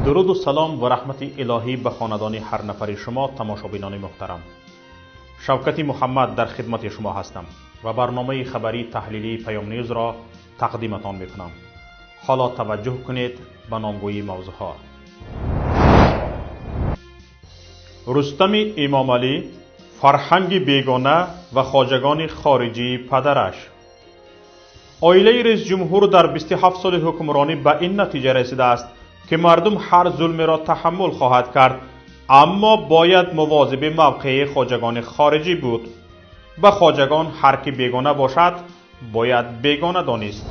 Дуруду салом ва раҳмати илоҳӣ ба хонадони ҳар нафари шумо, тамошобинони муҳтарам. Шавкати Муҳаммад дар хидмати шумо ҳастам ва барномаи хабарии таҳлилии Паём Ньюзро тақдиматон мекунам. Ҳоло таваҷҷӯҳ кунед ба номгӯии мавзӯъҳо. Рустами Эмомалӣ, фарҳанги бегона ва хоҷагони хориҷии падараш. Оилаи раисҷумҳур дар 27 соли ҳукмронӣ ба ин натиҷа расидааст, ки мардум ҳар зулмеро таҳаммул хоҳад кард, аммо бояд мувозиби мавқеи хоҷагони хориҷӣ буд. Ба хоҷагон ҳар ки бегона бошад, бояд бегона донист.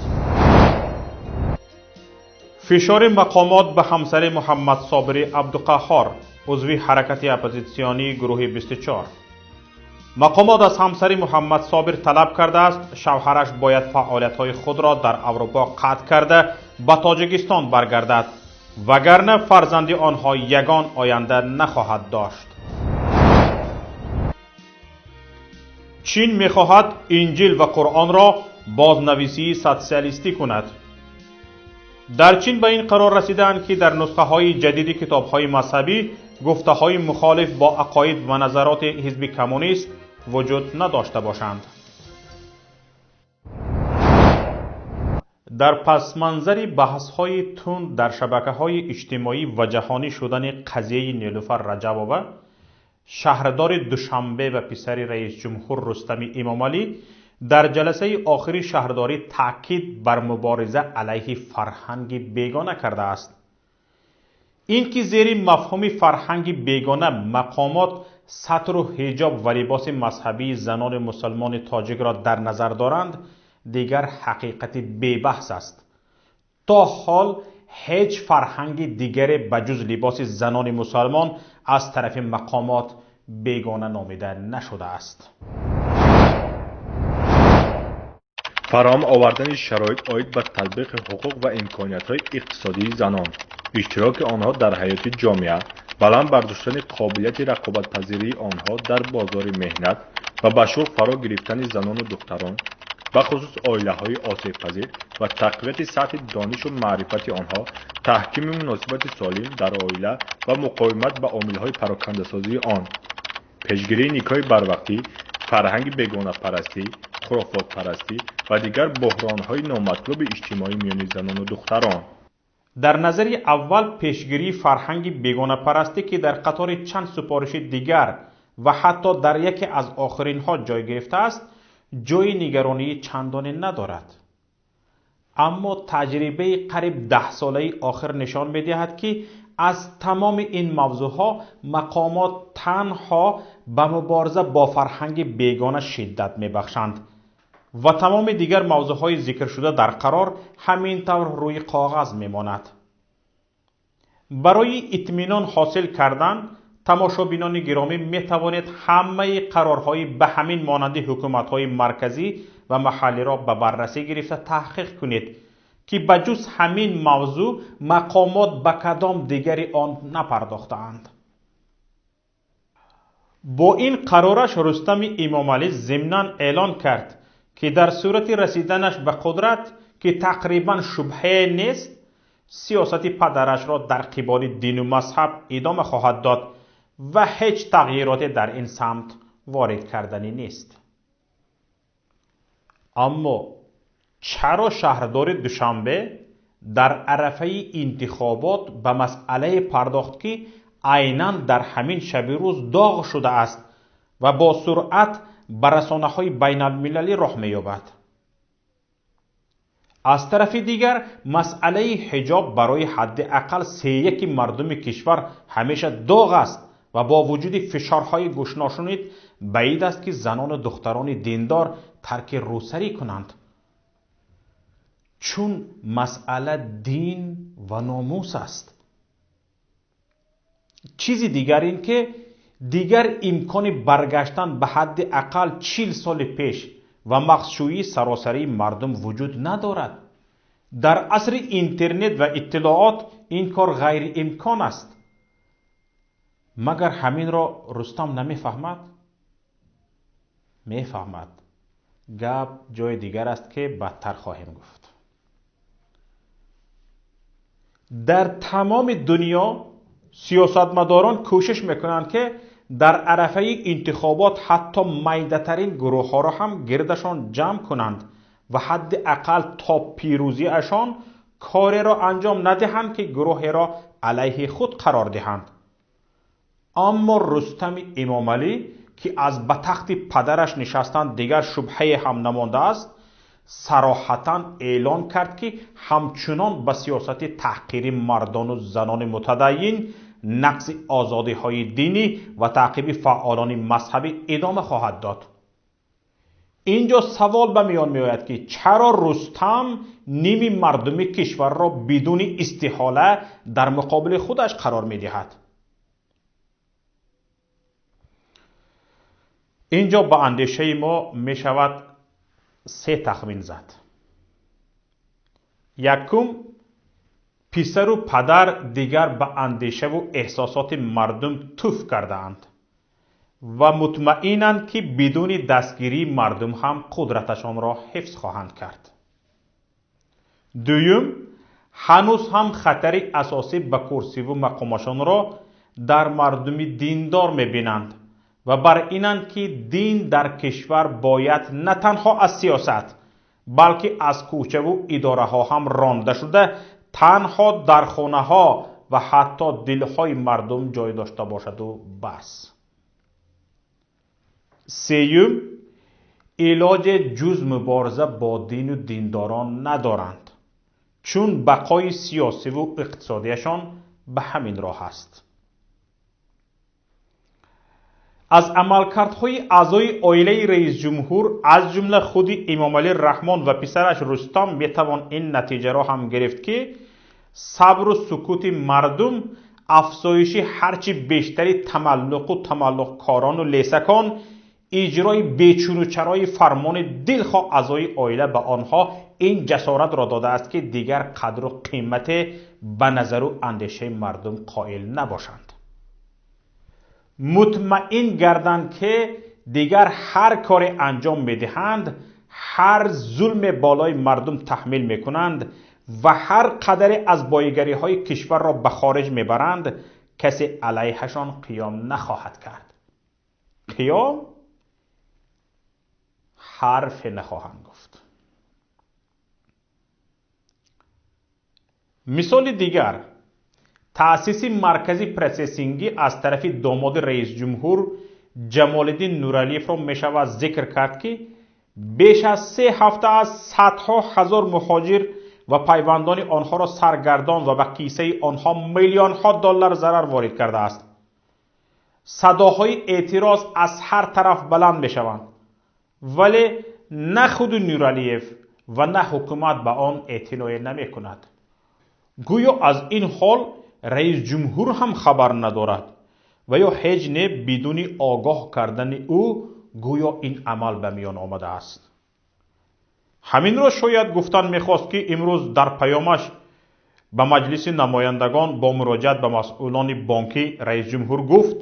Фишори мақомот ба ҳамсари Муҳаммад Собири Абдуқаҳҳор, узви ҳаракати оппозитсионии гурӯҳи 24. Мақомот аз ҳамсари Муҳаммад Собир талаб кардааст, шавҳараш бояд фаъолиятҳои худро дар Аврупо қатъ карда ба Тоҷикистон баргардад, вагарна фарзанди онҳо ягон оянда нахоҳад дошт. Чин мехоҳад Инҷил ва Қуръонро бознависии социалистӣ кунад. Дар Чин ба ин қарор расидаанд, ки дар нусхаҳои ҷадиди китобҳои мазҳабӣ гуфтаҳои мухолиф бо ақоид ва назароти ҳизби коммунист вуҷуд надошта бошанд. Дар пасманзари баҳсҳои тунд дар шабакаҳои иҷтимоӣ ва ҷаҳонӣ шудани қазияи Нилуфар Раҷабова, шаҳрдори Душанбе ва писари раисҷумҳур Рустами Эмомалӣ дар ҷаласаи охири шаҳрдорӣ таъкид бар мубориза алайҳи фарҳанги бегона кардааст. Ин ки зери мафҳуми фарҳанги бегона мақомот сатру ҳиҷоб ва либоси мазҳабии занони мусалмони тоҷикро дар назар доранд, дигар ҳақиқати бебаҳс аст. То ҳол ҳеҷ фарҳанги дигаре ба ҷуз либоси занони мусалмон аз тарафи мақомот бегона номида нашудааст. Фароҳам овардани шароит оид ба татбиқи ҳуқуқ ва имкониятҳои иқтисодии занон, иштироки онҳо дар ҳаёти ҷомеа, баланд бардоштани қобилияти рақобатпазирии онҳо дар бозори меҳнат ва ба шуғл фаро гирифтани занону духтарон, бахусус оилаҳои осебпазир ва тақвияти сатҳи донишу маърифати онҳо, таҳкими муносибати солим дар оила ва муқовимат ба омилҳои парокандасозии он, пешгирии никоҳи барвақтӣ, фарҳанги бегонапарастӣ, хурофотпарастӣ ва дигар буҳронҳои номатлуби иҷтимоӣ миёни занону духтарон. Дар назари аввал пешгирии фарҳанги бегонапарастӣ, ки дар қатори чанд супориши дигар ва ҳатто дар яке аз охиринҳо ҷой гирифтааст, ҷои нигаронии чандоне надорад. Аммо таҷрибаи қариб 10-солаи охир нишон медиҳад, ки аз тамоми ин мавзӯъҳо мақомот танҳо ба мубориза бо фарҳанги бегона шиддат мебахшанд ва тамоми дигар мавзӯъҳои зикршуда дар қарор ҳамин тавр рӯи коғаз мемонад. Барои итминон ҳосил кардан тамошобинони гиромӣ метавонед ҳамаи қарорҳои ба ҳамин монанди ҳукуматҳои марказӣ ва маҳаллиро ба баррасӣ гирифта таҳқиқ кунед, ки ба ҷуз ҳамин мавзӯъ мақомот ба кадом дигари он напардохтаанд. Бо ин қарораш Рустами Эмомалӣ зимнан эълон кард, ки дар сурати расиданаш ба қудрат, ки тақрибан шубҳае нест, сиёсати падарашро дар қиболи дину мазҳаб идома хоҳад дод ва ҳеҷ тағйироте дар ин самт ворид карданӣ нест. Аммо чаро шаҳрдори Душанбе дар арафаи интихобот ба масъалае пардохт, ки айнан дар ҳамин шаби рӯз доғ шудааст ва бо суръат ба расонаҳои байналмилалӣ роҳ меёбад? Аз тарафи дигар, масъалаи ҳиҷоб барои ҳадди ақал сеяки мардуми кишвар ҳамеша доғ аст ва бо вуҷуди фишорҳои гӯшношунид баид аст, ки занону духтарони диндор тарки рӯсарӣ кунанд, чун масъала дин ва номус аст. Чизи дигар ин ки дигар имкони баргаштан ба ҳадди ақал 40 соли пеш ва мағзшӯии саросарии мардум вуҷуд надорад. Дар асри интернет ва иттилоот ин кор ғайриимкон аст. Магар ҳаминро Рустам намефаҳмад? Мефаҳмад. Гап ҷои дигар аст, ки бадтар хоҳем гуфт. Дар тамоми дунё сиёсатмадорон кӯшиш мекунанд, ки дар арафаи интихобот ҳатто майдатарин гурӯҳҳоро ҳам гирдашон ҷамъ кунанд ва ҳадди ақал то пирӯзиашон кореро анҷом надиҳанд, ки гурӯҳеро алайҳи худ қарор диҳанд. Аммо Рустами Эмомалӣ, ки аз ба тахти падараш нишастан дигар шубҳае ҳам намондааст, сароҳатан эълон кард, ки ҳамчунон ба сиёсати таҳқири мардону занони мутадайин, нақзи озодиҳои динӣ ва таъқиби фаъолони мазҳабӣ идома хоҳад дод. Инҷо савол ба миён меояд, ки чаро Рустам ними мардуми кишварро бидуни истиҳола дар муқобили худаш қарор медиҳад? Инҷо ба андешаи мо мешавад се тахмин зад. Якум, писару падар дигар ба андешаву эҳсосоти мардум туф кардаанд ва мутмаинанд, ки бидуни дастгирии мардум ҳам қудраташонро ҳифз хоҳанд кард. Дуюм, ҳанӯз ҳам хатари асосӣ ба курсиву мақомашонро дар мардуми диндор мебинанд ва бар инанд, ки дин дар кишвар бояд на танҳо аз сиёсат, балки аз кӯчаву идораҳо ҳам ронда шуда, танҳо дар хонаҳо ва ҳатто дилҳои мардум ҷой дошта бошаду бас. Сеюм, илоҷе ҷуз мубориза бо дину диндорон надоранд, чун бақои сиёсиву иқтисодияшон ба ҳамин роҳ аст. Аз амалкардҳои аъзои оилаи раисҷумҳур, аз ҷумла худи Эмомалӣ Раҳмон ва писараш Рустам, метавон ин натиҷаро ҳам гирифт, ки сабру сукути мардум, афзоиши ҳарчи бештари тамаллуқу тамаллуқкорону лесакон, иҷрои бечунучарои фармони дилхоҳ аъзои оила ба онҳо ин ҷасоратро додааст, ки дигар қадру қимате ба назару андешаи мардум қоил набошанд. Мутмаин гарданд, ки дигар ҳар коре анҷом медиҳанд, ҳар зулме болои мардум таҳмил мекунанд ва ҳар қадаре аз боигариҳои кишварро ба хориҷ мебаранд, касе алайҳашон қиём нахоҳад кард. Қиём ҳарфе нахоҳанд гуфт. Мисоли дигар, таъсиси маркази процессингӣ аз тарафи домоди раисҷумҳур Ҷамолиддин Нуралиевро мешавад зикр кард, ки беш аз 3 ҳафта аз садҳо ҳазор муҳоҷир ва пайвандони онҳоро саргардон ва ба кисаи онҳо миллионҳо доллар зарар ворид кардааст. Садоҳои эътироз аз ҳар тараф баланд мешаванд, вале на худи Нуралиев ва на ҳукумат ба он эътиное намекунад. Гӯё аз ин ҳол раисҷумҳур ҳам хабар надорад ва ё ҳеҷ не бидуни огоҳ кардани ӯ гӯё ин амал ба миён омадааст. Ҳаминро шояд гуфтан мехост, ки имрӯз дар паёмаш ба маҷлиси намояндагон бо муроҷиат ба масъулони бонкӣ раисҷумҳур гуфт: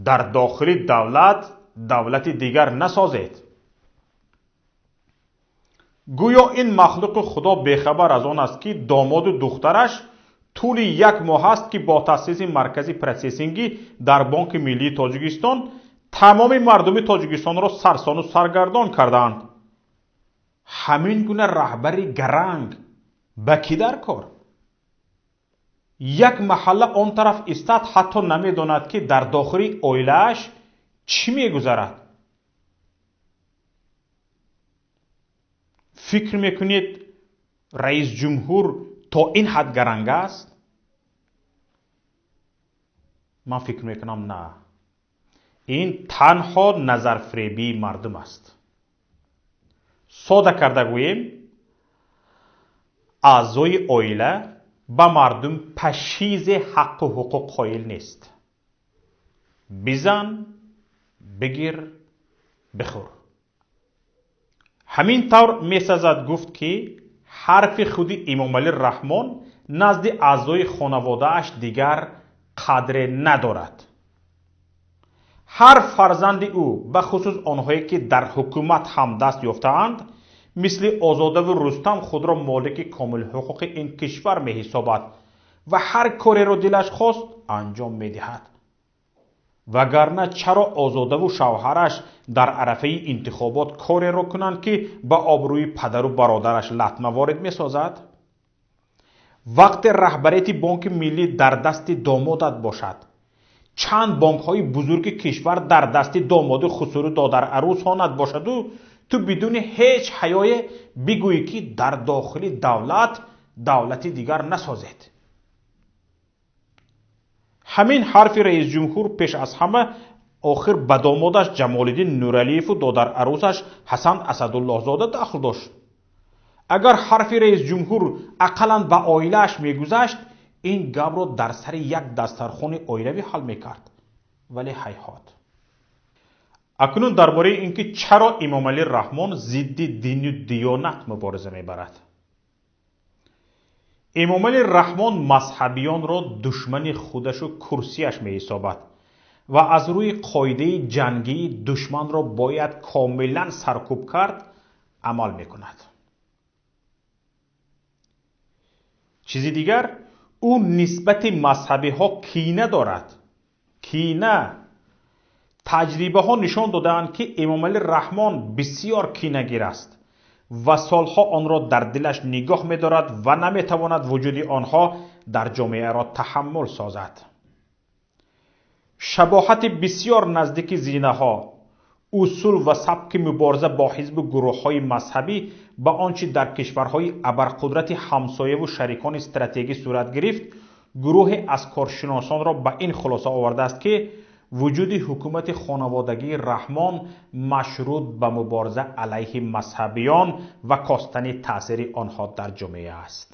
дар дохили давлат давлати дигар насозед. Гӯё ин махлуқи худо бехабар аз он аст, ки домоду духтараш тӯли як моҳ аст, ки бо таъсиси маркази процессингӣ дар Бонки Миллии Тоҷикистон тамоми мардуми Тоҷикистонро сарсону саргардон кардаанд. Ҳамин гуна раҳбари гаранг ба кӣ дар кор? Як маҳалла он тараф истад, ҳатто намедонад, ки дар дохили оилааш чӣ мегузарад. Фикр мекунед, раисҷумҳур то ин ҳад гаранг аст? Ман фикр мекунам, на. Ин танҳо назарфиребии мардум аст. Сода карда гӯем, аъзои оила ба мардум пашизе ҳаққу ҳуқуқ қоил нест. Бизан, бигир, бихӯр. Ҳамин тавр месазад гуфт, ки ҳарфи худи Эмомалӣ Раҳмон назди аъзои хонаводааш дигар қадре надорад. Ҳар фарзанди ӯ, бахусус онҳое, ки дар ҳукумат ҳамдаст ёфтаанд, мисли Озодаву Рустам худро молики комилҳуқуқи ин кишвар меҳисобад Ва ҳар кореро дилаш хост анҷом медиҳад. Вагарна чаро Озодаву шавҳараш дар арафаи интихобот кореро кунанд, ки ба обрӯи падару бародараш латма ворид месозад? Вақте раҳбарияти Бонки Миллӣ дар дасти домодат бошад, чанд бонкҳои бузурги кишвар дар дасти домоду хусуру додарарӯсонат бошаду ту бидуни ҳеҷ ҳаёе бигӯӣ, ки дар дохили давлат давлати дигар насозед. Ҳамин ҳарфи раисҷумҳур пеш аз ҳама охир ба домодаш Ҷамолиддин Нуралиеву додарарӯсаш Ҳасан Асадуллоҳзода дахл дошт. Агар ҳарфи раисҷумҳур ақаллан ба оилааш мегузашт, ин гапро дар сари як дастархони оилавӣ ҳал мекард. Вале ҳайҳот. Акнун дар бораи ин ки чаро Эмомалӣ Раҳмон зидди дину диёнат мубориза мебарад. Эмомалӣ Раҳмон мазҳабиёнро душмани худашу курсияш меҳисобад ва аз рӯи қоидаи ҷангии душманро бояд комилан саркӯб кард амал мекунад. Чизи дигар, ӯ нисбати мазҳабиҳо кина дорад. Кина. Таҷрибаҳо нишон додаанд, ки Эмомалӣ Раҳмон бисёр кинагир аст ва солҳо онро дар дилаш нигоҳ медорад ва наметавонад вуҷуди онҳо дар ҷомеаро таҳаммул созад. Шабоҳати бисёр наздики зинаҳо, усул ва сабки мубориза бо ҳизбу гурӯҳҳои мазҳабӣ ба он чи дар кишварҳои абарқудрати ҳамсояву шарикони стратегӣ сурат гирифт, гурӯҳе аз коршиносонро ба ин хулоса овардааст, ки вуҷуди ҳукумати хонаводагии Раҳмон машрут ба мубориза алайҳи мазҳабиён ва костани таъсири онҳо дар ҷомеа аст.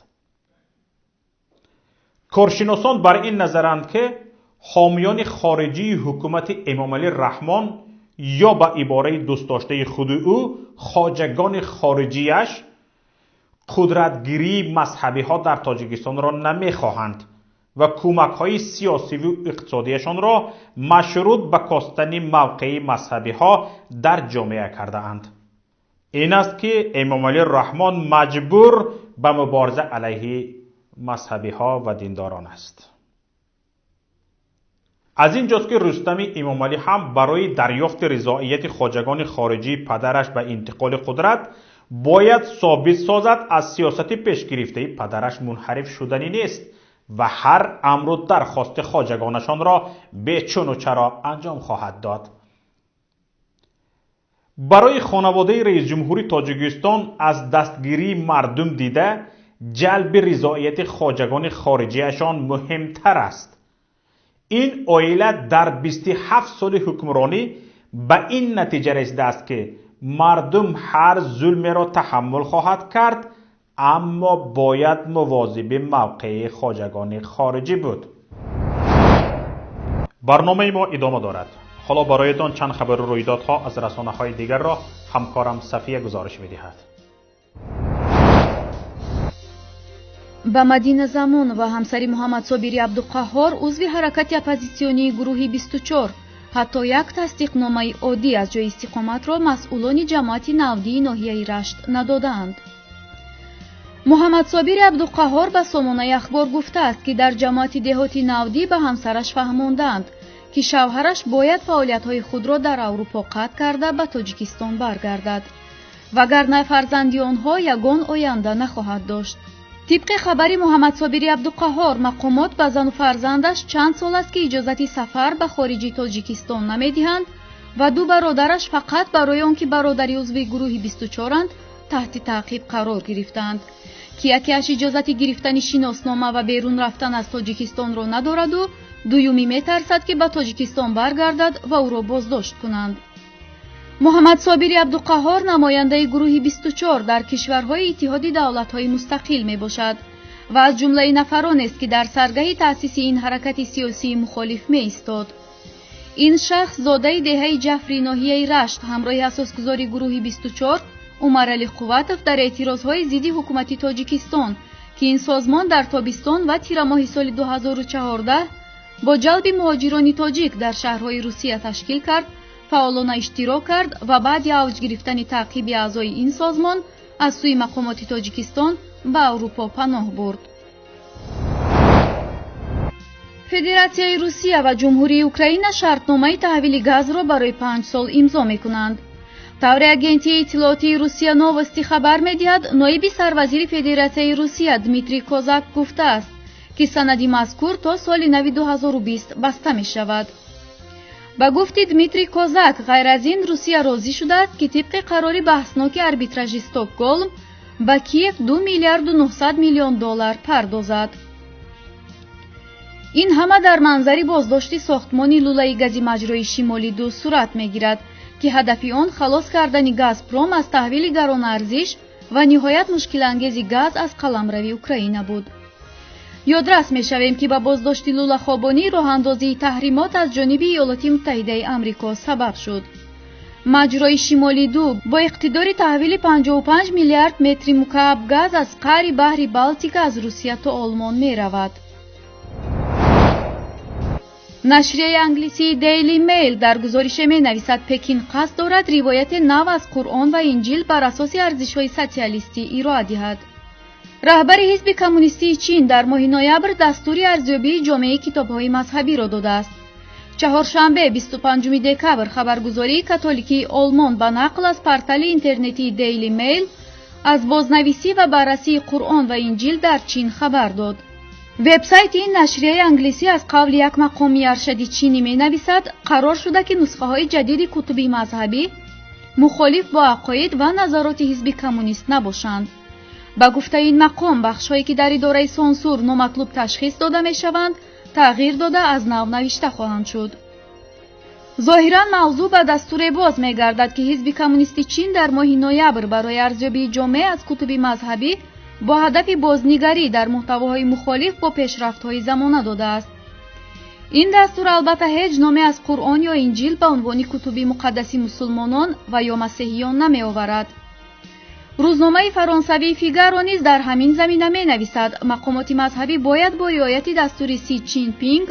Коршиносон бар ин назаранд, ки ҳомиёни хориҷии ҳукумати Эмомалӣ Раҳмон ё ба ибораи дӯстдоштаи худи ӯ хоҷагони хориҷияш қудратгирии мазҳабиҳо дар Тоҷикистонро намехоҳанд ва кӯмакҳои сиёсиву иқтисодияшонро машрут ба костани мавқеи мазҳабиҳо дар ҷомеа кардаанд. Ин аст, ки Эмомалӣ Раҳмон маҷбур ба мубориза алайҳи мазҳабиҳо ва диндорон аст. Аз ин ҷост, ки Рустами Эмомалӣ ҳам барои дарёфти ризоияти хоҷагони хориҷии падараш ба интиқоли қудрат бояд собит созад, аз сиёсати пешгирифтаи падараш мунҳариф шуданӣ нест ва ҳар амру дархости хоҷагонашонро бечуну чаро анҷом хоҳад дод. Барои хонаводаи раисҷумҳури Тоҷикистон аз дастгирии мардум дида ҷалби ризоияти хоҷагони хориҷиашон муҳимтар аст. Ин оила дар 27 соли ҳукмронӣ ба ин натиҷа расидааст, ки мардум ҳар зулмеро таҳаммул хоҳад кард, аммо бояд мувозиби мавқеи хоҷагони хориҷӣ буд. Барномаи мо идома дорад. Ҳоло бароятон чанд хабару рӯйдодҳо аз расонаҳои дигарро ҳамкорам Сафия гузориш медиҳад. Ба Мадина Замонова, ҳамсари Муҳаммадсобири Абдуқаҳҳор, узви ҳаракати оппозитсионии гурӯҳи 24, ҳатто як тасдиқномаи оддӣ аз ҷои истиқоматро масъулони ҷамоати Навдии ноҳияи Рашт надодаанд. Муҳаммадсобири Абдуқаҳҳор ба сомонаи Ахбор гуфтааст, ки дар ҷамоати деҳоти Навдӣ ба ҳамсараш фаҳмондаанд, ки шавҳараш бояд фаъолиятҳои худро дар Аврупо қатъ карда ба Тоҷикистон баргардад, вагарна фарзанди онҳо ягон оянда нахоҳад дошт. Тибқи хабари Муҳаммадсобири Абдуқаҳҳор, мақомот ба зану фарзандаш чанд сол аст, ки иҷозати сафар ба хориҷи Тоҷикистон намедиҳанд ва ду бародараш фақат барои он ки бародари узви гурӯҳи 24-анд таҳти таъқиб қарор гирифтаанд, ки якеаш иҷозати гирифтани шиноснома ва берун рафтан аз Тоҷикистонро надораду дуюмӣ метарсад, ки ба Тоҷикистон баргардад ва ӯро боздошт кунанд. Муҳаммадсобири Абдуқаҳҳор намояндаи гурӯҳи 24 дар кишварҳои Иттиҳоди давлатҳои мустақил мебошад ва аз ҷумлаи нафаронест, ки дар саргаҳи таъсиси ин ҳаракати сиёсии мухолиф меистод. Ин шахс зодаи деҳаи Ҷафри ноҳияи Рашт ҳамроҳи асосгузори гурӯҳи 24 Умаралӣ Қувватов дар эътирозҳои зидди ҳукумати Тоҷикистон, ки ин созмон дар тобистон ва тирамоҳи соли 2014 бо ҷалби муҳоҷирони тоҷик дар шаҳрҳои Русия ташкил кард, фаъолона иштирок кард ва баъди авҷ гирифтани таъқиби аъзои ин созмон аз сӯи мақомоти Тоҷикистон ба Аврупо паноҳ бурд. Федератсияи Русия ва Ҷумҳурии Украина шартномаи таҳвили газро барои 5 сол имзо мекунанд. Тавре агентии иттилоотии Русия «Новости» хабар медиҳад, ноиби сарвазири Федератсияи Русия Дмитрий Козак гуфтааст, ки санади мазкур то соли нави 2020 баста мешавад. Ба гуфти Дмитрий Козак, ғайр аз ин, Русия розӣ шудааст, ки тибқи қарори баҳсноки арбитражи Стокголм ба Киев 2 миллиарду 900 миллион доллар пардозад. Ин ҳама дар манзари боздошти сохтмони лӯлаи гази маҷрои Шимоли ду сурат мегирад, ки ҳадафи он халос кардани Газпром аз таҳвили гаронарзиш ва ниҳоят мушкилангези газ аз қаламрави Украина буд. Ёдрас мешавем, ки ба боздошти лӯлахобонӣ роҳандозии таҳримот аз ҷониби Иёлоти Муттаҳидаи Амрико сабаб шуд. Маҷрои Шимоли ду бо иқтидори таҳвили 55 миллиард метри мукааб газ аз қаъри баҳри Балтика аз Русия то Олмон меравад. Нашрияи англисии Daily Mail дар гузорише менависад, Пекин қасд дорад ривояти нав аз Қуръон ва Инҷил бар асоси арзишҳои социалистӣ ироа диҳад. Раҳбари Ҳизби Коммунистии Чин дар моҳи ноябр дастури арзёбии ҷомеи китобҳои мазҳабиро додааст. Чаҳоршанбе, 25 декабр, хабаргузории католикии Олмон ба нақл аз портали интернетии Daily Mail аз бознависӣ ва баррасии Қуръон ва Инҷил дар Чин хабар дод. Вебсайти ин нашрияи англисӣ аз қавли як мақоми аршади чинӣ менависад, қарор шуда, ки нусхаҳои ҷадиди кутуби мазҳабӣ мухолиф бо ақоид ва назароти ҳизби коммунист набошанд. Ба гуфтаи ин мақом, бахшҳое, ки дар идораи сансур номатлуб ташхис дода мешаванд, тағйир дода, аз нав навишта хоҳанд шуд. Зоҳиран, мавзӯъ ба дастуре боз мегардад, ки Ҳизби Коммунисти Чин дар моҳи ноябр барои арзёбии ҷомеа аз кутуби мазҳабӣ бо ҳадафи бознигарӣ дар муҳтавоҳои мухолиф бо пешрафтҳои замона додааст. Ин дастур, албатта, ҳеҷ номе аз Қуръон ё Инҷил ба унвони кутуби муқаддаси мусулмонон ва ё масеҳиён намеоварад. Рӯзномаи фаронсавии «Фигаро» низ дар ҳамин замина менависад, мақомоти мазҳабӣ бояд бо риояти дастури Си Чин Пинг,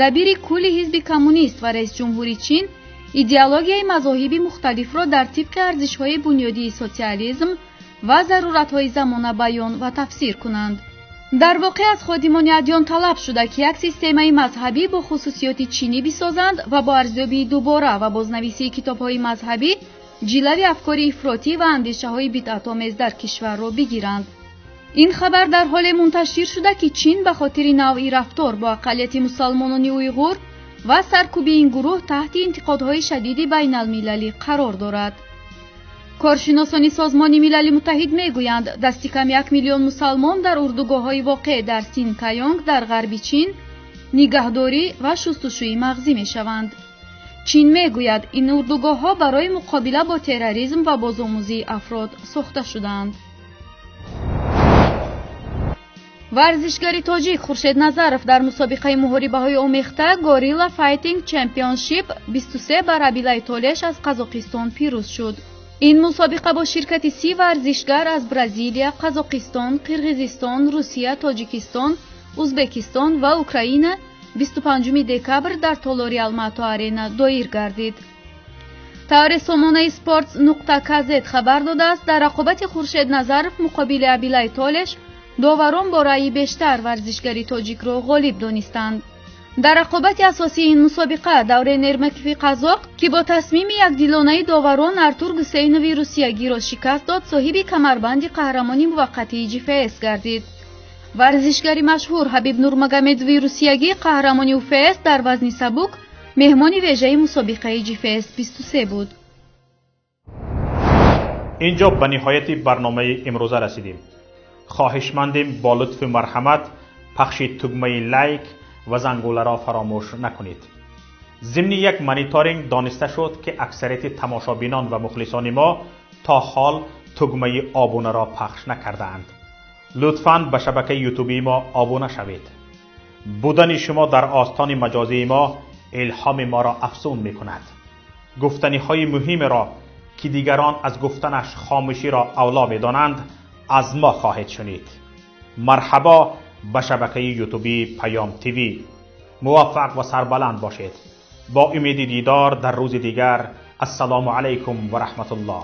дабири кулли ҳизби коммунист ва раисҷумҳури Чин, идеологияи мазоҳиби мухталифро дар тибқи арзишҳои бунёдии социализм ва заруратҳои замона баён ва тафсир кунанд. Дар воқеъ, аз ходимони адён талаб шуда, ки як системаи мазҳабӣ бо хусусиёти чинӣ бисозанд ва бо арзёбии дубора ва бознависии китобҳои мазҳабӣ ҷилави афкори ифротӣ ва андешаҳои бидъатомез дар кишварро бигиранд. Ин хабар дар ҳоле мунташир шуда, ки Чин ба хотири навъи рафтор бо ақаллияти мусалмонони уйғур ва саркӯби ин гурӯҳ таҳти интиқодҳои шадиди байналмилалӣ қарор дорад. Коршиносони Созмони Милали Муттаҳид мегӯянд, дасти кам 1 миллион мусалмон дар урдугоҳҳои воқеъ дар Синкаёнг дар ғарби Чин нигаҳдорӣ ва шустушӯи мағзӣ мешаванд. Чин мегӯяд, ин урдугоҳҳо барои муқобила бо терроризм ва бозомӯзии афрод сохта шудаанд. Варзишгари тоҷик Хуршед Назаров дар мусобиқаи муҳорибаҳои омехта Gorilla Fighting Championship 23 бар Абилай Толеш аз Қазоқистон пирӯз шуд. Ин мусобиқа бо ширкати 30 варзишгар аз Бразилия, Қазоқистон, Қирғизистон, Русия, Тоҷикистон, Узбекистон ва Украина 25 декабр дар толори Алмато Арена доир гардид. Тавре сомонаи Спортс.кз хабар додааст, дар рақобати Хуршед Назаров муқобили Абилай Толеш доварон бо раъйи бештар варзишгари тоҷикро ғолиб донистанд. Дар рақобати асосии ин мусобиқа Даврен Ермекови қазоқ, ки бо тасмими якдилонаи доварон Артур Гусейнови русиягиро шикаст дод, соҳиби камарбанди қаҳрамони муваққатии ГФС гардид. Варзишгари машҳур Ҳабиб Нурмагомедови русиягӣ, қаҳрамони УФС дар вазни сабук, меҳмони вежаи мусобиқаи ГФС 23 буд. Инҷо ба ниҳояти барномаи имрӯза расидем. Хоҳишмандем, бо лутфу марҳамат пахши тугмаи лайк ва зангуларо фаромӯш накунед. Зимни як мониторинг дониста шуд, ки аксарияти тамошобинон ва мухлисони мо то ҳол тугмаи обунаро пахш накардаанд. Лутфан ба шабакаи ютубии мо обуна шавед. Будани шумо дар остони маҷозии мо илҳоми моро афзун мекунад. Гуфтаниҳои муҳимеро, ки дигарон аз гуфтанаш хомӯширо авло медонанд, аз мо хоҳед шунид. Марҳабо ба шабакаи ютубии Паём ТВ. Муваффақ ва сарбаланд бошед. Бо умеди дидор дар рӯзи дигар. Ассалому алайкум ва раҳматуллоҳ.